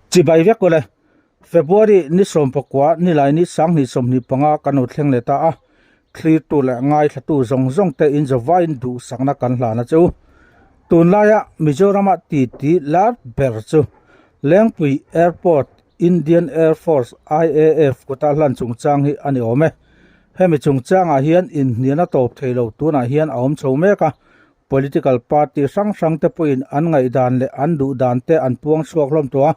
Chibai vek ule. February ni 19 nilai ni 2025 kan lo thleng leh ta a, thlirtu leh ngaithlatu zawng zawng te in zawvain duhsakna kan hlan a chu. Tunlaia Mizorama titi lar ber chu Lengpui Airport Indian Air Force, IAF, kuta hlan chungchang hi a ni awm e. Hemi chungchangah hian inhnialna tawp thei lo tunah hian a awm chho mek a, Political party hrang hrang te pawhin an ngaihdan leh an duh dan te an puang chhuak hlawm tawh a,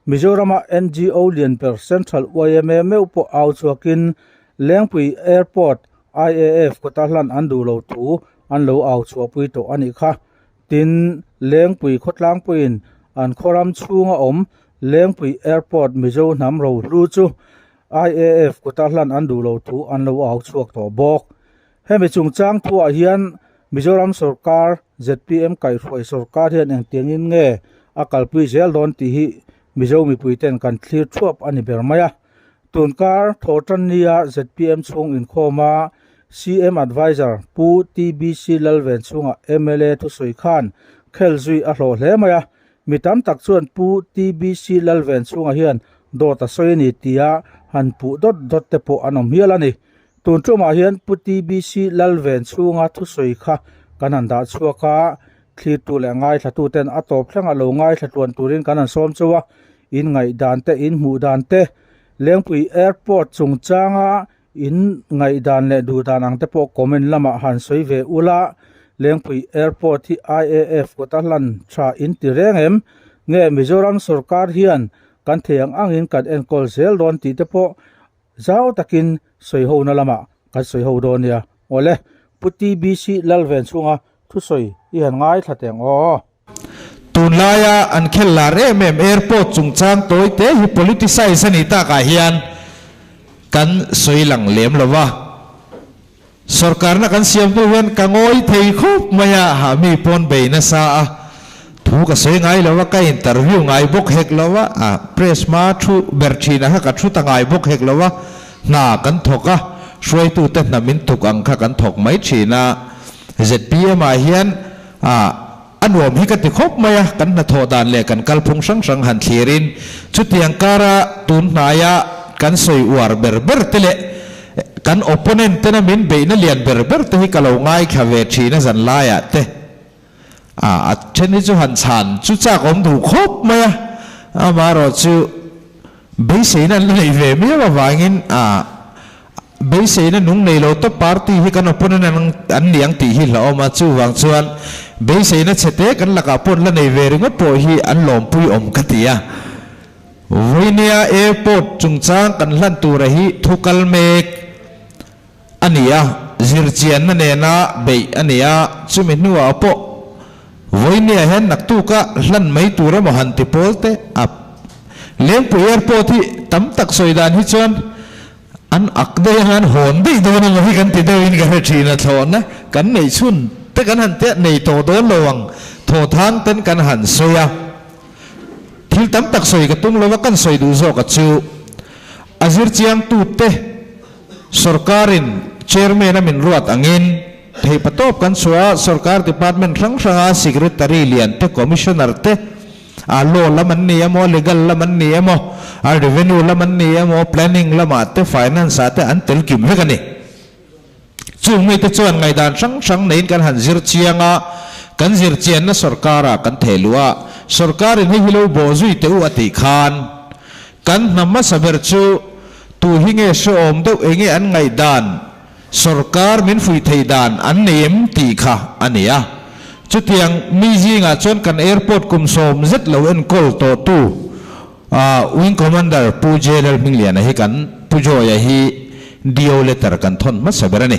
Mizorama NGO lian ber Central yma meuh pawh au chhuakin Lengpui Airport IAF kawta hlan an duh lo thu an lo au chhuahpui tawh a nih kha. Tin, Lengpui khawtlang pawhin an khawram chhunga awm Lengpui Airport Mizo hnam rohlu chu IAF kawta hlan an duh lo thu an lo au chhuak tawh bawk. Hemi chungchang thuah hian Mizoram sorkar, zpm kaihhruai sorkar hian engtiangin nge a kalpui zel dawn tih hi Mizo mipuiten kan thlir thuap a ni ber mai a. Tunkar Thawhtannia zpm chhung inkhawma CM Adviser Pu TBC Lalven chhunga mla thusawi khan khel zui a hlawh hle mai a. Mi tam tak chuan Pu TBC Lalven chhunga hian dawt a sawi a ni tia han puh dawt dawt te pawh an awm hial a ni. Tun tumah hian Pu TBC Lalven chhunga thusawi kha kan han dah chhuak a, thlirtu leh ngaithlatu ten a tawp thlengah lo ngaithla tluan turin kan han sawm chauh a, in ngaihdan te, in hmuh dan te, Lengpui Airport chungchanga in ngaihdan leh duhdan ang te pawh comment lamah han sawi ve ula, Lengpui Airport hi IAF kawta hlan tha in ti reng em? Nge Mizoram sorkar hian kan thei ang angin kan enkawl zel dawn tih te pawh Zau takin sawihona lamah kan sawiho dawn nia. Awle, Pu TBC Lalven chhunga thusawi i han ngaithla teh ang aw. Tunlaia an khel lar em em airport chungchang tawi te hi politicize a nih takah hian kan sawi lang lem lo va. Sorkarna kan siam hnu hian ka ngawi thei khawp mai a, ha mi pawn bei nasa a, thu ka sawi ngai lo a, ka interview ngai bawk hek lo a, a press hma thu ber thin a kha ka thu ta ngai bawk hek lo a, hna kan thawk a, hruaitute hna min tuk ang kha kan thawk mai thin a, zpm ah hian a a nuam hi ka ti khawp mai a, kan hnathawh dan leh kan kalphung hrang hrang han thlirin chutiang kara tun hnaia kan sawi uar ber ber te leh Kan opponent tena min beihna lian ber ber te hi ka lo ngaithla ve thin a zan laiah te. A a then hi chu han chhan chu chak awm duh khawp mai a, amaherawh chu beiseina an la nei ve miau avangin a beiseina nung nei lo tawp party hi kan opponent an an ni ang tih hi hlauhawm a, chuvang chuan beiseina chhe te kan lakah pawh an la nei ve ringawt pawh hi an lawmpui awm ka ti a. Vawinia Airport chungchang kan hlan tura hi thu kal mek a ni a, zirchianna nena beih a ni a, chumi hnuah pawh Vawinia hian naktuka hlan mai tur emaw han ti pawl te a Lengpui Airport hi tam tak sawi dan hi chuan an ak daih anga an hawn daih dawn emaw hi kan ti deuhin ka hre thin a, thlawhna kan neih chhun te kan han tia nei tawh dawn lo ang thawthang ten kan han sawi a. Thil tam tak sawi ka tum lo a, kan sawi duh zawk a chu a zirchiangtute sorkarin chairman a min ruat angin theihpatawp kan chhuah a, sorkar department hrang hranga secretary lian te, commissioner te, a law lam an ni emaw, legal lam an ni emaw, a revenue lam an ni emaw, planning lamah te, finance ah te an tel kim vek a ni. Chung mite chuan ngaihdan hrang hrang neiin kan han zir chiang a, kan zir chianna sorkara kan theh luh a, sorkarin hei hi lo bawh zui teh u a tih khan kan hna hmasa ber chu tu hi nge hrehawm deuh enge an ngaihdan, sorkar min fuih theih dan an nei em tih kha a ni a. Chutiang mi zingah chuan kan airport kum sawm zet lo enkawl tawhtu Wing Commander Pu JLL Hmingliana hi kan Pu Joy-a hi DO letter kan thawn hmasa ber a ni.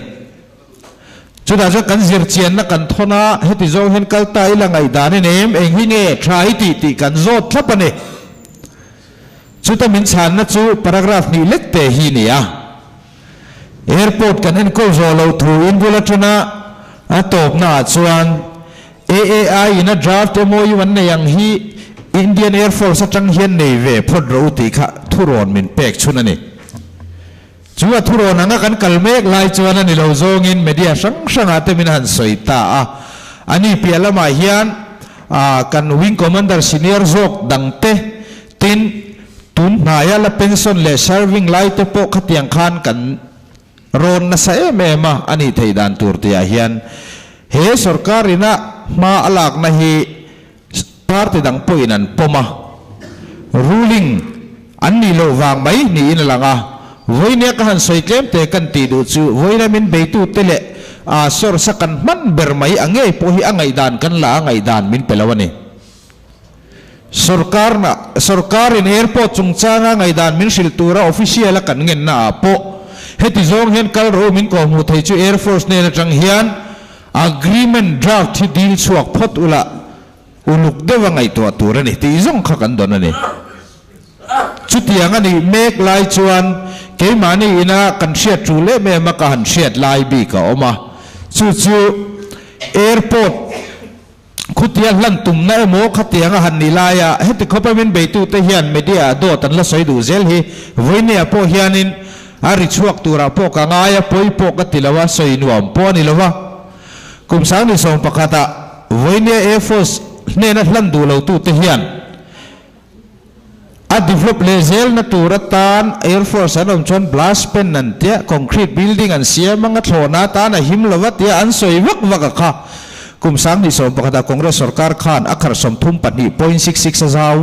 Chutah chuan kan zirchianna kan thawn a, heti zawng hian kal ta ila ngaihdan i nei em, eng hi nge tha i tih tih kan zawt thlap a ni. Chuta min chhanna chu paragraph hnih lek te hi ni a. Airport kan enkawl zawh loh thu in bul atana a tawpna ah chuan AAI in a draft MOU an nei ang hi Indian Air Force atang hian nei ve phawt rawh u tih kha thurawn min pek chhun a ni. Chu a thurawn anga kan kal mek lai chuan a ni lo zawngin media hrang hrangah te min han sawi ta a. Ani piah lamah hian kan Wing Commander senior zawk dangte. Tin, tun hnaia la pension leh serving lai te pawh khatiang khan kan rawn nasa em em a, a nih theih dan tur tihah hian he sorkar ina hma a lakna hi party dang pawhin an pawm a, ruling an nih loh vang mai niin a lang a. Vawinia ka han sawi tlem te kan tih duh chu vawiina min beitute leh a source a kan hman ber mai a ngei pawh hi a ngaihdan kan la a ngaihdan min pe lo a ni. Sorkarna, Sorkarin airport chungchanga ngaihdan min hrilh tura official a kan ngenna ah pawh heti zawng hian kal rawh u min kawhhmuh thei chu Air Force hnen atang hian agreement draft hi dil chhuak phawt ula uluk deuha ngaihtuah tur a ni tih zawng kha kan dawn a ni. Chutiang a nih mek lai chuan keimahni ina kan hriat tul em em a ka han hriat lai bik a awm a, chu chu airport Khutia hlan tumna emaw khatiang a han ni laia heti khawpa min beitute hian media ah dawt an la sawi duh zel hi vawinia pawh hianin a ri chhuak turah pawh ka ngai a, pawi pawh ka ti lo a, sawi nuam pawh a ni lo va. Kum sang ni sawm pakhatah vawinia Air Force hnena hlan duh lotute hian A develop leh zelna tur atan Air Force an awm chuan blast pen an tia, concrete building an siam anga thlawhna atan a him lo a tia an sawi vak vak a kha. Kum 2011 ah Congress sorkar khan a khar 32.66 a zau.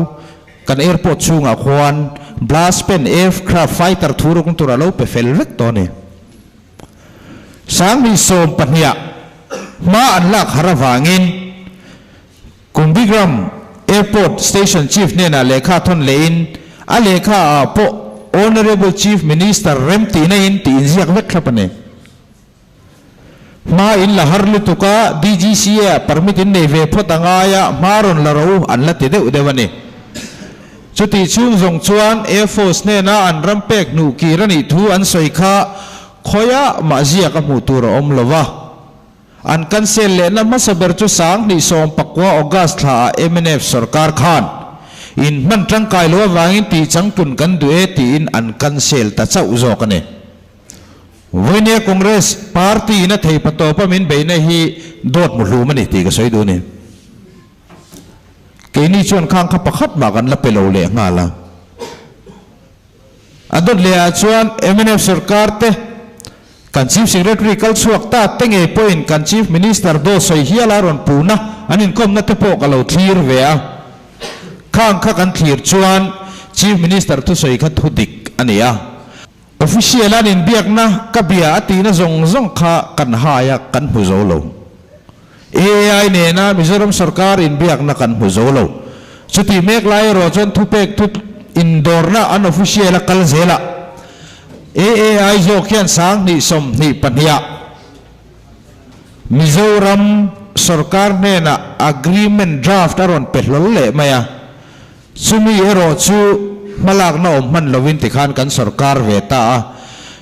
Kan airport chhungah khuan blast pen aircraft fighter thu rukna tur a lo pe fel vek tawh a ni. 2012 ah hma an lak har avangin Kumbigram Airport Station Chief hnenah lehkha thawn lehin a lehkha ah pawh Honourable Chief Minister rem tihna in tih inziak vek thlap a ni. Hma in la har lutuk a, DGCA ah permit in nei ve phawt a ngai a, hma rawn la ro an la ti deuh deuh a ni. Chutih chhung zawng chuan Air Force hnena an ram pek hnuh kir a nih thu an sawi kha khawiah mah ziak a hmuh tur a awm lo va. An cancel lehna hmasa ber chu 2019 August thla ah mnf sorkar khan in hman tangkai lo avangin tih changtlun kan duh e tiin an cancel ta chauh zawk a ni. Vawinia Congress party in a thei patawpa min beihna hi dawt muhlum a ni tih ka sawi duh a ni. Keini chuan khang kha pakhat mah kan la pe lo leh nghal a. A dawt leh ah chuan mnf sorkar te kan Chief Secretary kal chhuak ta te ngei pawhin kan Chief Minister daw sawi hial a rawn puhna an inkawmna te pawh ka lo thlir ve a. Khang kha kan thlir chuan Chief Minister thusawi kha thu dik a ni a. Official an inbiakna ka bia a tihna zawng zawng kha kan hai a kan hmu zo lo. AI nena Mizoram sorkar inbiakna kan hmu zo lo. Chutih mek lai erawh chuan thupek thu indawrna an official a kal zel a. AAI zawk hian 2022 ah Mizoram sorkar hnenah agreement draft a rawn pe hlawl leh mai a. Chumi erawh chu hmalakna awm hman lovin tikhan kan sorkar ve ta a.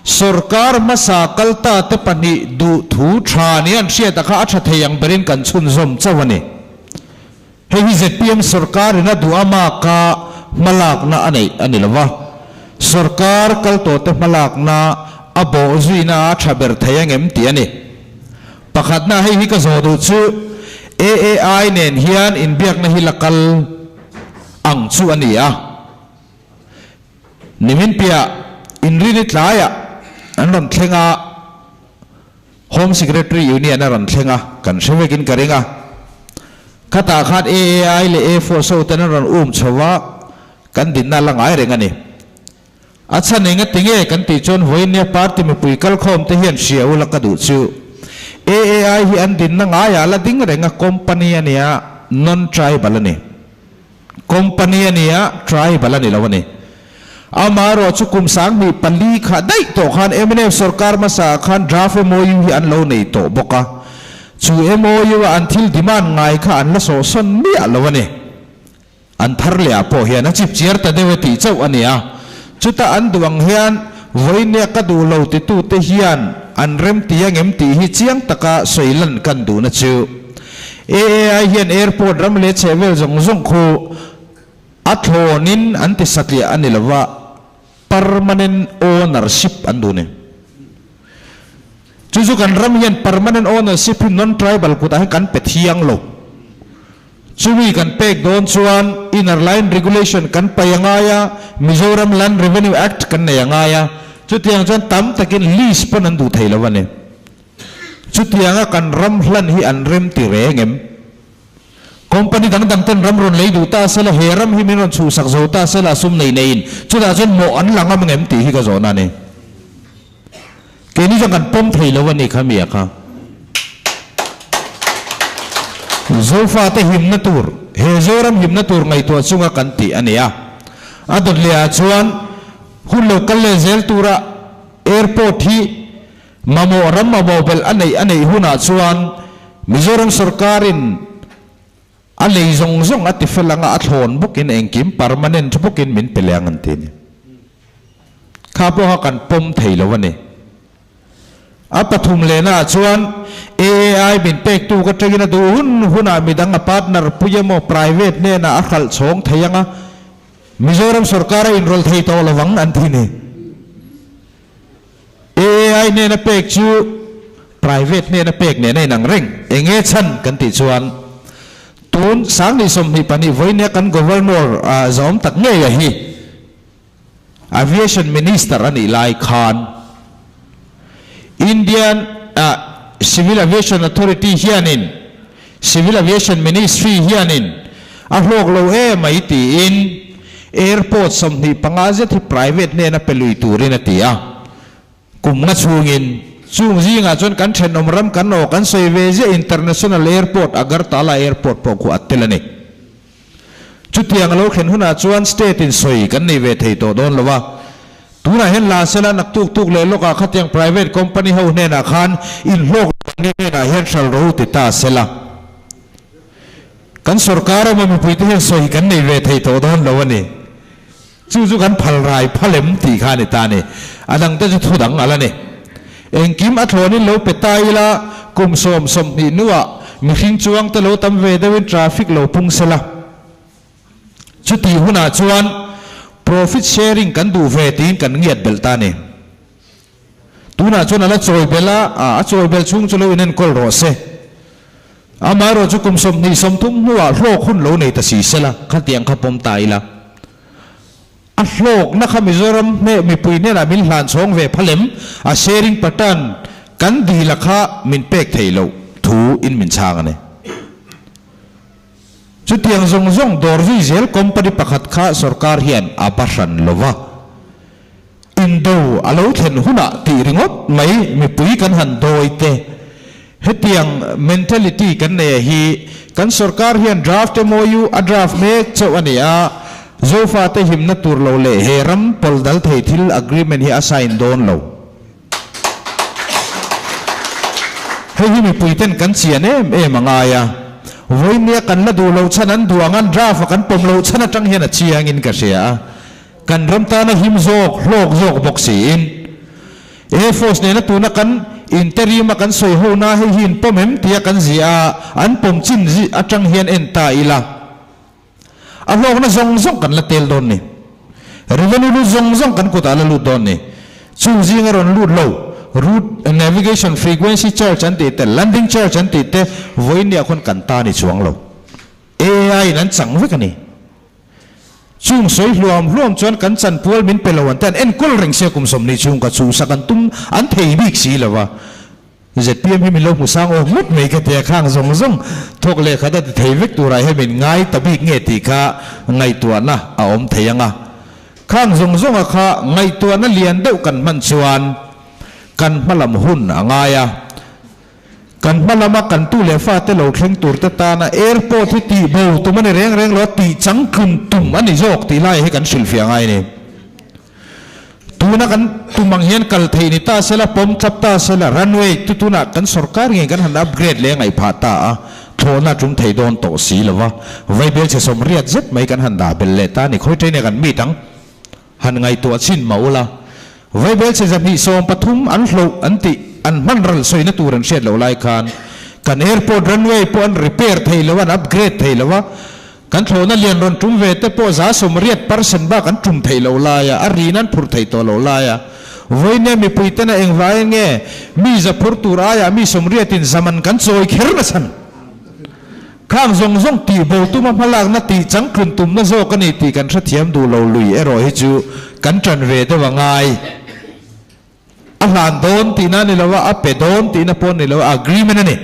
Sorkar hmasa kal ta te pahnih duh thu tha ni an hriat a kha a tha thei ang berin kan chhunzawm chauh a ni. Hei hi zpm sorkarin a duh amaka hmalakna a neih a ni lo va. Sorkar kal tawh te hmalakna a bawh zuina a tha ber thei angem tih a ni. Pakhatna hei hi ka zawh duh chu AAI nen hian inbiakna hi la kal ang chu a ni a. Nimin piah inrini tlaiah an rawn thleng a, Home Secretary Union a rawn thleng a, kan hre vekin ka ring a. Khatah khan AAI leh Air Force ho ten an rawn um chho va, kan dinna a la ngai reng a ni. A chhan eng a ti nge kan tih chuan vawinia party mipui kalkhawm te hian hria ula ka duh chu. AAI hi an dinna ngaiah la ding reng a company a nia non tribal a ni. Company a nia tribal a ni lo a ni. Amaherawh chu kum 2004 kha daih tawh khan mnf sorkar hmasa ah khan draft MOU hi an lo nei tawh bawk a. Chu MOU a an thil demand ngai kha an la sawhsawn miah lo a ni. An thar leh ah pawh hian a chip chiar ta deuh e tih chauh a ni a. Chuta an duh ang hian vawinia ka duh lo titute hian an rem ti angem tih hi chiang taka sawi lan kan duhna chu. AAI hian airport ram leh chhehvel zawng zawng khu a thlawnin an ti satliah a ni lova, permanent ownership an duh ni. Chu chu kan ram hian permanent ownership hi non-tribal kutah hian kan pe thiang lo. Chumi kan pek dawn chuan Inner Line Regulation kan pai a ngai a, Mizoram Land Revenue Act kan nei a ngai a, chutiang chuan tam takin lease pawn an duh thei lo a ni. Chutianga kan ram hlan hi an rem ti reng em? Company dang dang ten ram rawn lei duh ta sela, he ram hi min rawn chhuhsak zo ta sela sum nei neiin chutah chuan mawh an la ngam ngem tih hi ka zawhna a ni. Keini chuan kan pawm thei lo a ni kha mi a kha. Zofate himna tur, he Zoram himna tur ngaihtuah chunga kan tih a ni a. A dawt leh ah chuan hun lo kal leh zel tura airport hi Mamawh ram mamawh belh a neih a neih hunah chuan Mizoram sorkarin a lei zawng zawng a ti fel anga a thlawn bawkin engkim permanent bawkin min pe leh ang an ti a ni. Kha pawha kan pawm thei lo a ni. A pathum lehnaah chuan AAI min pektu ka tangin a duh hun hunah midang a partner pui emaw private hnenah a hralh chhawng thei anga Mizoram sorkar a inrawlh thei tawh lovang an ti a ni. AI hnena pek chu private hnena pek nen a inang reng. Eng nge chhan kan tih chuan tun Sangni 22 vawinia kan Governor zawm tak ngei a hi Aviation Minister a nih lai khan Indian Civil Aviation Authority hianin Civil Aviation Ministry hianin a hlawk lo emai tiin Airport 25 zet hi private hnena pe lui turin a ti a. Kum nga chhungin chung zingah chuan kan thenawm ram kan aw kan sawi ve ziah International Airport Agartala Airport pawh khu a tel a ni. Chutiang a lo thlen hunah chuan state in sawi kan nei ve thei tawh dawn lo a. Tunah hian la sela naktuk tuk leh lawkah khatiang private company ho hnenah khan inhlawk lo ang nge hnenah hian hral ro ti ta sela. Kan sorkar emaw mipuite hian sawi kan nei ve thei tawh dawn lo a ni. Chu chu kan phal rai phalem tih kha a ni ta a ni. A dangte chu thu dang ala ni. Engkim a thlawnin lo pe ta ila kum sawm 20 hnuah mihring chuangte lo tam ve deuhin traffic lo pung sela. Chutih hunah chuan profit sharing kan duh ve tiin kan ngiat belh ta a ni. Tunah chuan a la chawi belh a, a chawi belh chhung chu lo inenkawl rawh se. Amaherawh chu kum 20 30 hnuah hlawk hun lo nei ta si sela, khatiang kha pawm ta ila. A hlawkna kha Mizoram hneh mipui hnenah min hlan chhawng ve phalem, a sharing pattern kan dila kha min pek theih loh thu in min chhang a ni. Chutiang zawng zawng dawr zui zel company pakhat kha sorkar hian a ba hran lo va, indo a lo thlen hunah tih ringawt mai mipui kan han dawi te. Hetiang mentality kan nei a hi kan sorkar hian draft MOU a draft mek chauh a ni a, Zofate himna tur lo leh he ram pawl dal thei thil agreement hi a sign dawn lo. Hei hi mipuiten kan chian em em a ngai a, vawinia kan la duh loh chhan an duh ang an draft a kan pawm loh chhan atang hian a chiangin ka hria a, kan ram tana him zawk, hlawk zawk bawk siin. Air Force nena tuna kan interim a kan sawi ho na hei hi in pawm em tia kan ziah a, an pawm chin atang hian en ta ila. A hlawkna zawng zawng kan la tel dawn ni. Revenue lut zawng zawng kan kutah la lut dawn ni. Chung zinga rawn lut lo, route navigation frequency charge an tih te, landing charge an tih te vawiin khawn kan ta ni chuang lo. AI in an chang vek a ni. Chung sawi hluam hluam chuan kan chanpual min pe lo an te an enkawl reng sia kum 20 chhung ka chhuhsak an tum an thei bik si lo va. ZPM hi min lo hmu sang awk ngawt mai ka ti a, khang zawng zawng thawk leh khat a ti thei vek turah hian min ngai ta bik nge tih kha ngaihtuahna a awm thei ang a. Khang zawng zawnga kha ngaihtuahna lian deuh kan hman chuan kan hmalam hun a ngai a. Kan hmalama kan tu leh fate lo thleng turte tana airport hi tih bo tum a ni reng reng lo a, tih changtlun tum a ni zawk tih lai hi kan hrilhfiah ngai a ni. Tuna kan tum ang hian kal theih ni ta sela, pawm tlap ta sela, runway chu tunah kan sorkar ngei kan han upgrade leh ngaih phah ta a, thlawhna tum thei dawn tawh si lo va, vaibel chhe 80 zet mai kan han dah belh leh ta a ni. Khawi train-a kan meet ang han ngaihtuah chhin mah ula, vaibel chhe 130 an hloh an tih an hman ral sawina tur an hriat loh lai khan kan airport runway pawh an repair thei lo a, an upgrade thei lo a, Kan thlawhna lian rawn tum ve te pawh 80% bak an tum theih loh laia, a rin an phurh theih tawh loh laia, vawinia mipui tena engvaiin nge mi za phur tur aiah mi 80-in zaman kan chawi kher na chhan? Khang zawng zawng tih bo tuma hmalakna tih changtlun tumna zawk a ni tih kan hrethiam duh lo lui erawh hi chu kan ṭan ve deuh a ngai. A hlan dawn tihna a ni lo a, a pe dawn tihna pawh a ni lo a, agreement a ni.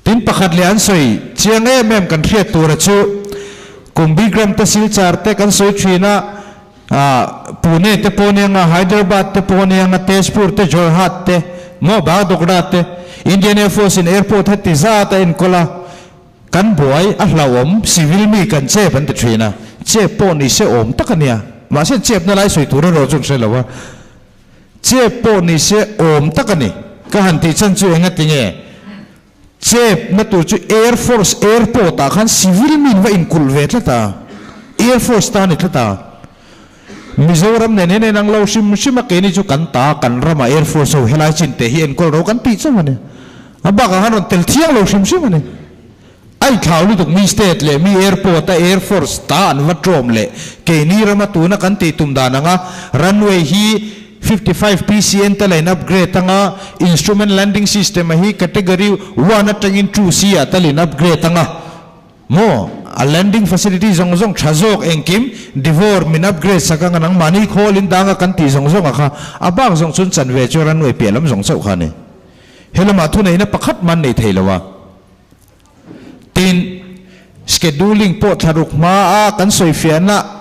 Tin pakhat leh an sawi chiang em em kan hriat tura chu Kumbhigram te Silchar te kan sawi thin a, Pune te pawh nia nga, Hyderabad te pawh nia nga, Tezpur te, Jorhat te, maw Bagdogra te, Indian Air Force in airport heti zat a enkawl a, kan buai a hlauhawm, civil mi kan chep an ti thin a, chep pawh ni se awm tak a nia, mahse chepna lai sawi tur erawh chu an hre lo a, chep pawh ni se awm tak a ni, ka han tih chhan chu engati nge? Chep na tur chu Air Force Airport ah khan civil mi in va inkulh ve tlat a, Air Force ta a ni tlat a. Mizoram nen hian enang lo hrim hrim a keini chu kan ta kan rama Air Force ho helai chin te hi enkawl ro kan tih chauh a ni. A bakah khan rawn tel thiang lo hrim hrim a ni. A inthlau lutuk mi state leh mi airport a Air Force ta an va tlawm leh keini rama tuna kan tih tum dan anga runway hi 55 PCN te lain upgrade anga instrument landing system a hi category one atangin 2C ah tal in upgrade anga maw a landing facility zawng zawng tha zawk engkim Devor min upgrade sak anga nangmahni khawl in danga kan tih zawng zawng a kha a bak zawng chuan chanve chu runway piah lam zawng chauh kha a ni. He lamah thuneihna pakhat man nei thei lo a. Tin, scheduling pawh thlaruk hmaa kan sawifiahna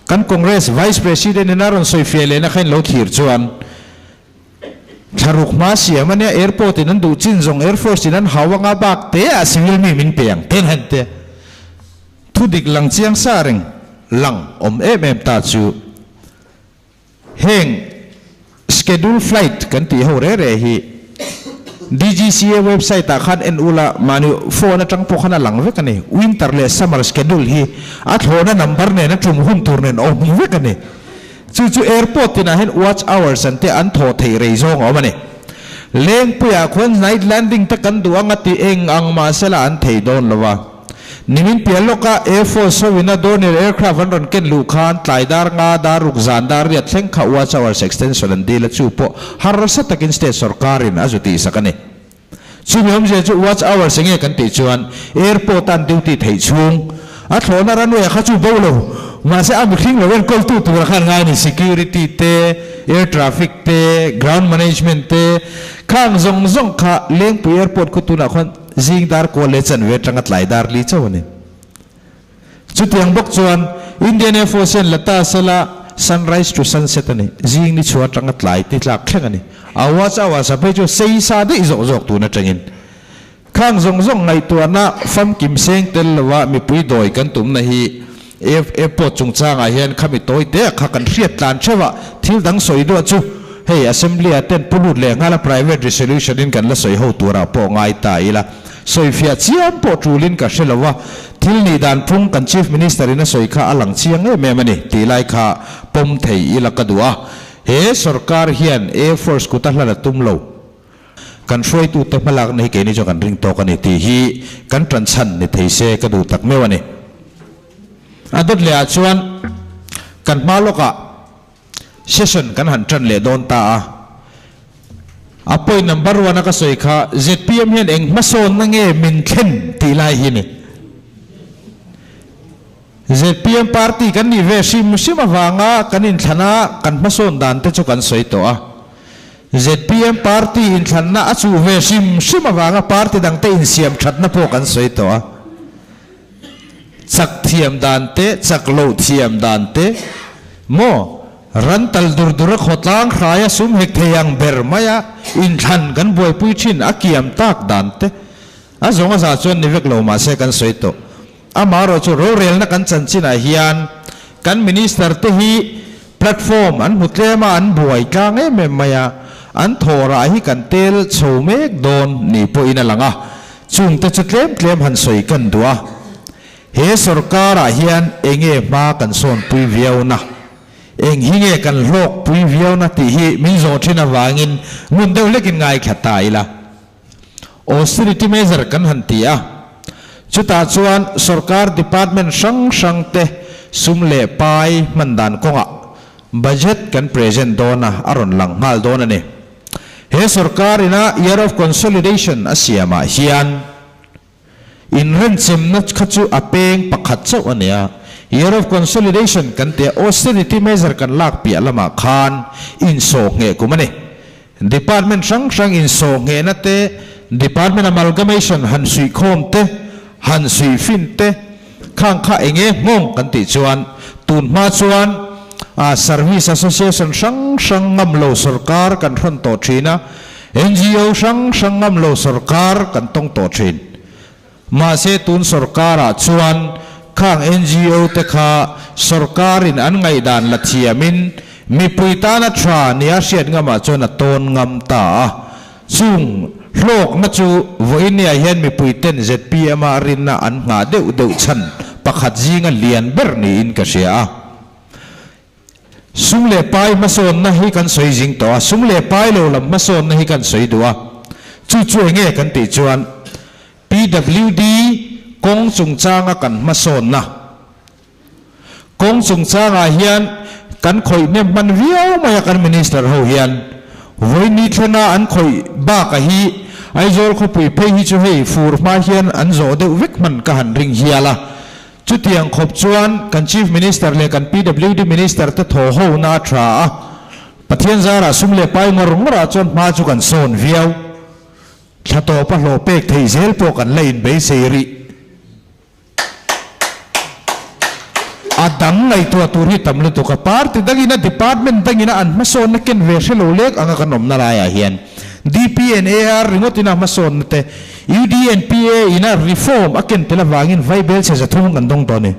kan Congress Vice President in a rawn sawifiah lehna kha in lo thlir chuan thlaruk hma siam a nia, airport in an duh chin zawng Air Force in an hau anga bak te ah civil mi min pe ang ten han te thu dik lang chiang sa reng lang awm em em ta chu. Heng schedule flight kan tih ho reh reh hi DGCA website ah khan en ula mahni phone atang pawh khan a lang vek a ni. Winter leh summer schedule hi a thlawhna number nen a tum hun tur nen a awm vek a ni. Chu chu airport tinah hian watch hours an te an thawh theih rei zawng a awm a ni. Lengpuiah khuan night landing te kan duh anga tih eng ang mahsela an thei dawn lo a. Nimin piah lawka Air Force hoin a Dornier aircraft an rawn ken luh khan tlai dar nga dar ruk zan dar riat thleng kha watch hours extension an dil a, chu pawh harsa takin state sorkarin a zu tihsak a ni. Chumi awmzia chu watch hours enge kan tih chuan airport a an duty theih chhung a thlawhna runway ah kha chu bo lo mahse a mihring lo enkawltu tura khan ngai a ni, security te, air traffic te, ground management te, khang zawng zawng kha Lengpui airport khu tunah khuan Zing dar kual leh chanve atanga tlai dar li chauh a ni. Chutiang bawk chuan Indian Air Force hian la ta sela sunrise to sunset a ni, zing ni chhuah atanga tlai ti tlak thleng a ni. A watch hours a phei chu sei sa daih zawk zawk tun atangin khang zawng zawng ngaihtuahna famkim seng tel lova mipui dawi kan tumna hi Airport chungchangah hian khami tawi te a kha kan hriat tlan theuh a, thil dang sawi duah chu hei Assembly ah ten pu lut leh nghal a private resolution in kan la sawi ho turah pawh ngai ta ila, sawifiah chiam pawh tulin ka hre lo a, thil nih dan phung kan Chief Minister in a sawi kha a lang chiang em em a ni tih lai kha pawm thei ila ka duh a, he sorkar hian Air Force kut a hlan a tum lo. Kan hruaitute hmalakna hi keini chuan kan ring tawk a ni tih hi kan tan chhan ni thei se ka duh tak meuh a ni. A dawt lehah chuan kan hma lawkah session kan han tan leh dawn ta a. A point number one a ka sawi kha zpm hian eng hmasawnna nge min thlen tih lai hi ni. Zpm party kan nih ve hrim hrim avanga kan inthlana kan hmasawn dan te chu kan sawi tawh a. Zpm party inthlanna a chuh ve hrim hrim avanga party dangte insiam thatna pawh kan sawi tawh a. Chak thiam dan te, chak loh thiam dan te, maw ran tal dur dur a khawtlang hraia sum hek thei ang ber maia inthlan kan buaipui thin a kiam tak dan te a zawng a za chuan ni vek lo mahse kan sawi tawh. Amaherawhchu rorelna kan chanchinah hian kan Minister te hi platform an hmu tlem a, an buai tlang em em mai a, an thawhrah hi kan tel chho mek dawn ni pawhin a lang a, chungte chu tlem tlem han sawi kan duh a. He sorkarah hian enge hma kan sawnpui viau na, eng hi nge kan hlawkpui viau na tih hi min zawh thin avangin ngun deuh hlekin ngaithla ta ila. Austerity measure kan han ti a, chutah chuan sorkar department hrang hrang te sum leh pai hman dan kawngah budget kan present dawn a, a rawn lang nghal dawn a ni. He sorkar ina year of consolidation a siamah hian. Inrenchemna kha chu a peng pakhat chauh a ni a, Year of Consolidation kan tia austerity measure kan lak piah lamah khan insawh ngheh kum a ni. Department hrang hrang insawh nghehna te, Department amalgamation han suihkhawm te, han suihfin te, khang kha eng nge nghawng kan tih chuan tun hma chuan Service Association hrang hrang ngam lo sawrkar kan hrawn tawh thin a, NGO hrang hrang ngam lo sawrkar kan tawng tawh thin. Mahse tun sawrkarah chuan khang NGO te kha sawrkarin an ngaihdan la thiamin mipui tana tha nia hriat ngamah chuan a tawn ngam ta a. Chung hlawkna chu vawinia hian mipui ten zpm a rinna an nghah deuh deuh chhan pakhat zinga lian ber niin ka hria a. Sum leh pai hmasawnna hi kan sawi zing tawh a, sum leh pai lo lam hmasawnna hi kan sawi duh a. Chu chu eng nge kan tih chuan PWD kawng chungchanga kan hmasawnna. Kawng chungchangah hian kan khawih hnem hman viau mai a kan Minister ho hian. Vawiin ni thlenga an khawih baka hi Aizawl khawpui phei hi chu hei fur hma hian an zawh deuh vek hman ka han ring hial a. Chutiang khawp chuan kan Chief Minister leh kan PWD Minister te thaw ho na a tha a, Pathian zarah sum leh pai ngawr ngawrah chuan hma chu kan sawn viau. Thla tawpa hlawh pek theih zel pawh kan la inbeisei rih. A dang ngaihtuah tur hi tam lutuk a, party dangin a department dangin a an hmasawnna ken ve hre lo lek anga kan awmna laiah hian DPNAR ringawtin a hmasawnna te UDNPA in a reform a ken tel avangin vaibel chhe zathum kan dawng tawh a ni.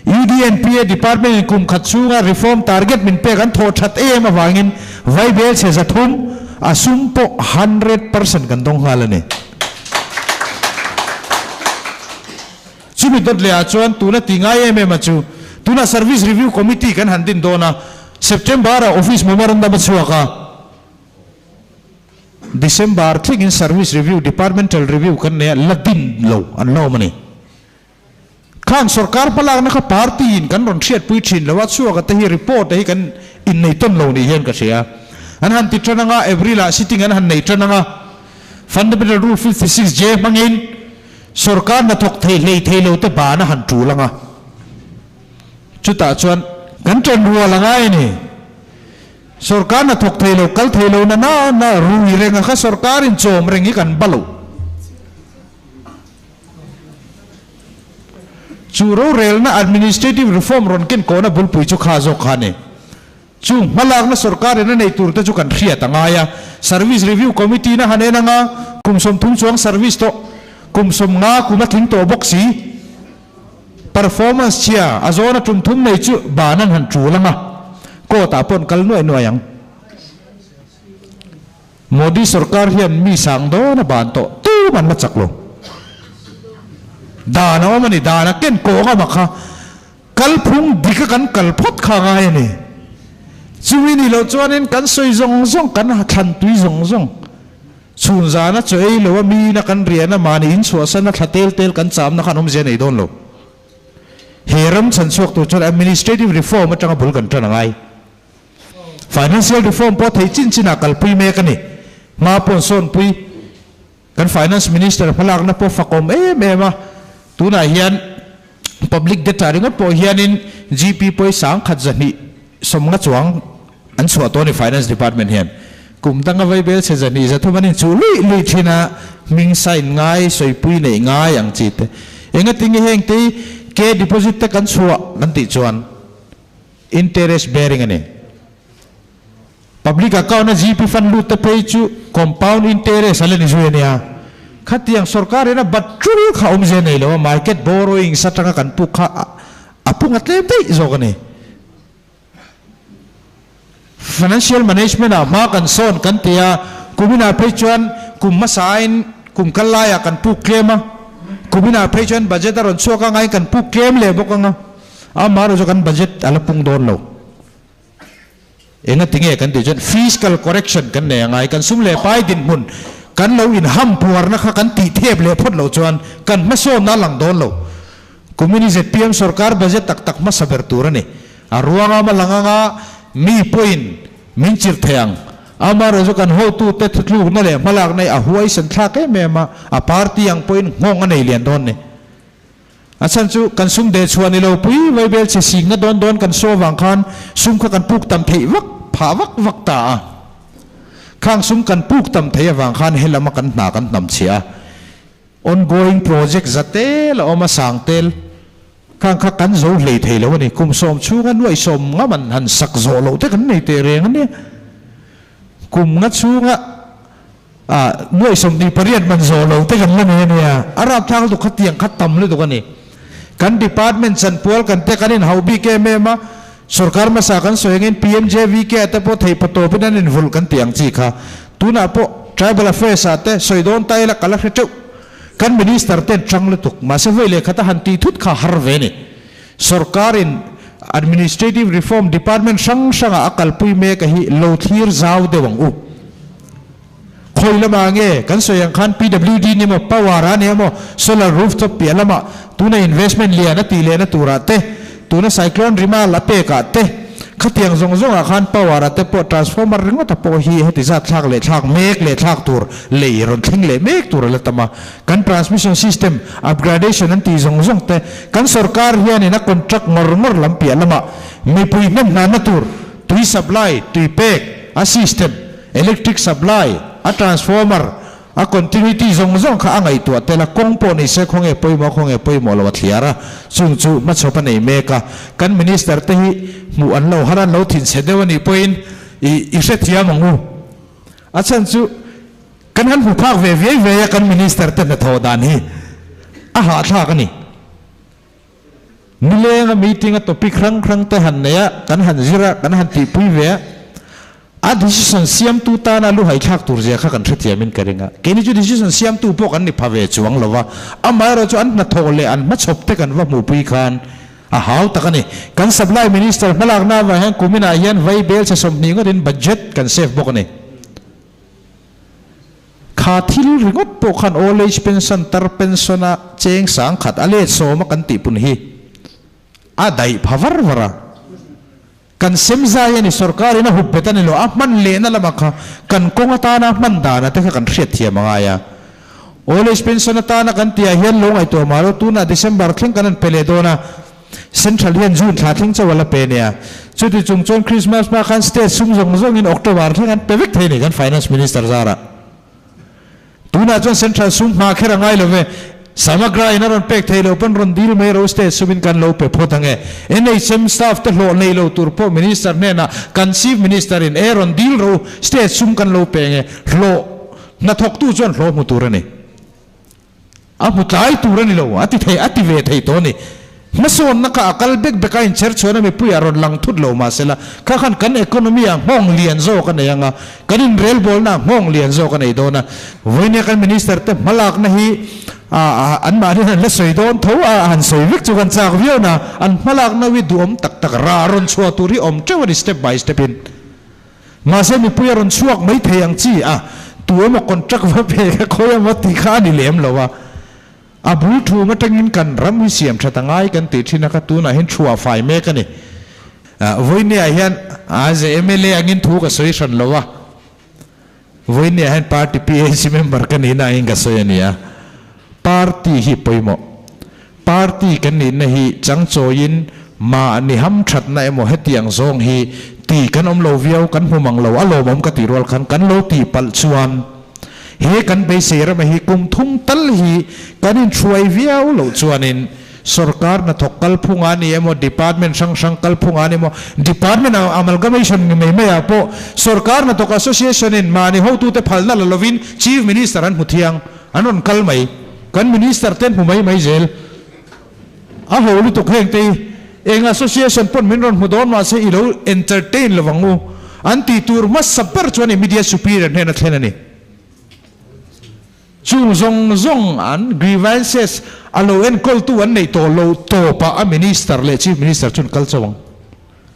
UDNPA department in kum khat chhunga reform target min pek an thawh that em avangin vaibel chhe zathum a sum pawh 100% kan dawng nghal a ni. Chumi dawt leh ah chuan tuna ti ngai em em a chu tuna Service Review Committee kan han din dawn a, September ah office memorandum a chhuak a, December thlengin Service Review, Departmental Review kan nei a, la din lo an la awm a ni. Khang sorkar hmalakna kha party in kan rawn hriatpui thin lo a, chhuak a te hi report te hi kan innei tawn lo ni hian ka hria. An han ti tan anga, April ah sitting an han nei tan anga, Fundamental Rule 56 J hmangin sorkar hnathawk thei hlei thei lo te ban a han tul anga, chutah chuan kan tan rual a ngai a ni. Sorkar hnathawk thei lo, kal thei lo na na na rui reng a kha sorkarin chawm reng hi kan ba lo. Chu rorelna administrative reform rawn ken kawhna bulpui chu kha zawk kha a ni. Chung hmalakna sorkarin a nei tur te chu kan hriat a ngai a. Service Review Committee na han en anga kum 30 chuang service tawh, kum 50 kum a tling tawh bawk si. Performance chhia a zawna tum thum nei chu ban an han tul ang a, court ah pawh an kal nuai nuai ang. Modi sorkar hian mi sang dawn a ban tawh tum an la chak lo. Dan a awm a ni, dan a ken kawng a mak a, kalphung dik a kan kal phawt kha a ngai a ni. Chumi ni loh chuanin kan sawi zawng zawng, kan thlan tui zawng zawng. Chhun zana chaw ei lo a miin a kan rian a mahni inchhuahsan a thla tel tel kan chamna khan awmzia nei dawn lo. He ram chhan chhuak tur chuan administrative reform atanga bul kan tan a ngai. Financial reform pawh theih chin chinah kalpui mek a ni. Hma pawn sawnpui kan finance minister hmalakna pawh fakawm em em a. Tunah hian public debt ah ringawt pawh hianin GP pawisa ang khat 200 sawmnga chuang An chhuah tawh a ni Finance Department hian kum danga vaibel chhe 200 300 an inchuh luih luih thin a, hming sign ngai, sawipui neih ngai ang chi te. Engatinge heng te hi K deposit te kan chhuah kan tih chuan interest bearing a ni. Public account a GP fund lut te phei chu compound interest a la ni zui a nia. Khatiang sorkar in a bat tul kha awmzia nei lo a, market borrowings atanga kan puk kha a pung a tlem daih zawk a ni. Financial management ah hma kan sawn kan ti a, kuminah phei chuan kum hmasa aiin kum kal laiah kan puk tlem a, kuminah phei chuan budget a rawn chhuak anga in kan puk tlem leh bawk anga, amaherawhchu kan budget a la pung dawn lo. Engatinge kan tih chuan fiscal correction kan nei angai, kan sum leh pai dinhmun kan lo inham puarna kha kan tih thep leh phawt loh chuan kan hmasawnna a lang dawn lo. Kumini zpm sorkar budget tak tak hmasa ber tur a ni. A ruangam a lang anga mi pawhin min chirh thei ang. Amaherawhchu kan hotute thutlukna leh hmalakna hi a huaisen thlak em em a, a party ang pawhin nghawng a nei lian dawn ni. A chhan chu kan sum deh chhuah ni lo pui vaibel chhe singna dawn dawn kan saw avang khan sum kha kan puk tam theih vak phah vak vak ta a. Khang sum kan puk tam theih avang khan helama kan hna kan hnam chhiah a. Ongoing project za tel a awm a, sang tel khang kha kan zo hlei thei lo a ni. Kum sawm chhunga nuaih sawm ngam an han sak zawh loh te kan nei teh reng a nia. Kum nga chhunga nuaih 28 man zawh loh te kan la nei a nia. A rapthlak lutuk kha tiang kha tam lutuk a ni. Kan department chanpual kan te kan inhauh bik em em a, sorkar hmasa kan sawi angin PMJVK ah te pawh theihpa tawpin an invulh kan tih ang chi kha. Tunah pawh Tribal Affairs ah te sawi dawn ta ila ka la hre teuh. Kan Minister ten chang lutuk, mahse vawi leh khata han tih thut kha har ve ni. Sorkarin Administrative Reform Department hrang hrangah a kalpui mek a hi lo thlir zau deuh ang u. Khawi lamah nge kan sawi ang khan PWD ni maw, Power a ni emaw, Solar Rooftop piah lamah tuna investment lian a tih lehna turah te, tuna Cyclone Rimal a pekah te, khatiang zawng zawngah khan Power a te pawh Transformer ringawta pawh hi heti zat thlak leh thlak mek leh thlak tur lei rawn thleng leh mek tur a la tam a. Kan Transmission System Upgradation an tih zawng zawng te kan sorkar hianin a contract ngawr ngawr lam piah lamah mipui hnem hnanna tur tui supply, tui pek, a system, Electric supply, a transformer, a continuity zawng zawng kha a ngaihtuah tel a, kawng pawh ni se khawnge pawimawh khawnge pawimawh lo a thliar a, chung chu hmachhawp a nei mek a, kan minister te hi hmuh an lo har an lo thinchhe deuh a nih pawhin i i hrethiam ang u. A chhan chu kan han hmu phak ve viai viai a kan minister te hnathawh dan hi a hahthlak a ni. Nilenga meeting a topic hrang hrang te han nei a, kan han zir a, kan han tihpui ve a, a decision siamtu tana lu haithlak tur zia kha kan hrethiamin ka ring a. Keini chu decision siamtu pawh kan ni pha ve chuang lo va, amaherawh chu an hnathawh leh an hmachhawp te kan va hmuhpui khan a hau tak a ni. Kan supply minister hmalakna avang hian kuminah hian vai bel chhe 20 ngawtin budget kan save bawk a ni. Kha thil ringawt pawh khan old age pension, tar pension a cheng 10,000 a let sawm a kan tih pun hi a daih pha var var a. Kan sem zai a ni, sorkar in a hup bet a ni lo, a hman lehna lamah kha kan kawng atana hman dana te kha kan hriat thiam a ngai a. Old age pension atana kan tihah hian lo ngaihtuah mah lo, tunah December thleng kan han pe leh dawn a, Central hian June thla thleng chauh a la pe nia. Chuti chung chuan Christmas hma khan state sum zawng zawngin October thleng an pe vek thei a ni kan Finance Minister zarah. Tunah chuan Central sum hma kher a ngai lo ve. Samagra in a rawn pek thei lo pawn rawn dil mai ro state sumin kan lo pe phawt ang e. NHM staff te hlawh nei lo tur pawh Minister hnenah kan Chief Minister in e rawn dil ro state sum kan lo pe ang e. Hlawh hnathawktu chuan hlawh hmu tur a ni. A hmu tlai tur a ni lo, a ti thei, a ti ve thei tawh a ni. Hmasawnna kha a kal bek bek a, inchher chhuan a mipuiah rawn lang thut lo mah sela, kha khan kan economy-ah nghawng lian zawk a nei ang a, kan inrelbawlnaah nghawng lian zawk a nei dawn a. Vawinia kan Minister te hmalakna hi anmahni han la sawi dawn tho a, han sawi vek chu kan chak viau na, an hmalakna hi duhawm tak tak rah rawn chhuah tur hi awm teuh a ni step by step in. Mahse mipui a rawn chhuak mai thei ang chi a, tu emaw contract va pe kha khawi emaw tih kha a ni lem lo a. A bul thum atangin kan ram hi siam that a ngai kan tih thin a kha tunah hian chhuah fai mek a ni. Vawinia hian as a mla angin thu ka sawi hran lo a, vawinia hian party PAC member ka nihna angin ka sawi a ni a. Party hi pawimawh. Party kan nihna hi changchawiin mahni hamthatna emaw hetiang zawng hi ti kan awm lo viau, kan hmu mang lo, a lawmawm ka tih rual khan kan lo tih palh chuan he kan beisei rama hi kum thum tal hi kan inhruai viau loh chuanin sorkar hnathawk kalphung a ni emaw department hrang hrang kalphung a ni emaw department amalgamation ni mai maiah pawh sorkar hnathawk association in mahni hotute phalna la lovin Chief Minister an hmu thiang. An rawn kal mai. Kan Minister te an hmu mai mai zel. A ho lutuk heng te hi. Eng association pawn min rawn hmu dawn mahse i lo entertain lovang u. An tih tur hmasa ber chuan immediate superior hnena thlen a ni. Chung zawng zawng an grievances a lo enkawltu an neih tawh lo tawpah a Minister leh Chief Minister chuan kal chauh ang.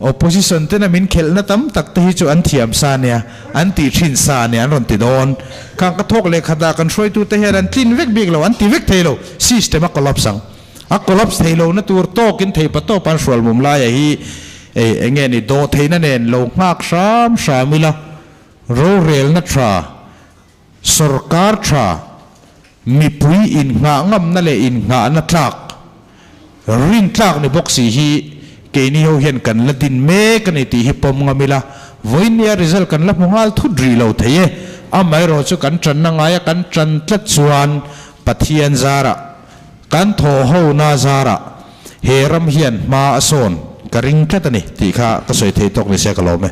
Opposition tena min khelhna tam tak te hi chu an thiam sa nia, an tih thin sa nia an rawn ti dawn. Khang ka thawk leh khatah kan hruaitute hian an tlin vek bik lo, an ti vek thei lo. System a collapse ang. A collapse thei lo na tur tawkin theipa tawp an hrual mum laia hi ei eng nge ni dawh theihna nen lo nghak hram hram ila. Rorelna tha, sawrkar tha, mipui innghah ngamna leh innghahna tlak, rin tlak ni bawk si hi keini ho hian kan la din mek a ni tih hi pawm ngam ila, vawinia result kan la hmu nghal thut rih lo thei e. Amaherawhchu chu kan tanna ngaia kan tan tlat chuan Pathian zarah Kan thaw ho na zarah he ram hian hma a sawn ka ring tlat a ni tih kha ka sawi thei tawk ni se ka lawm e.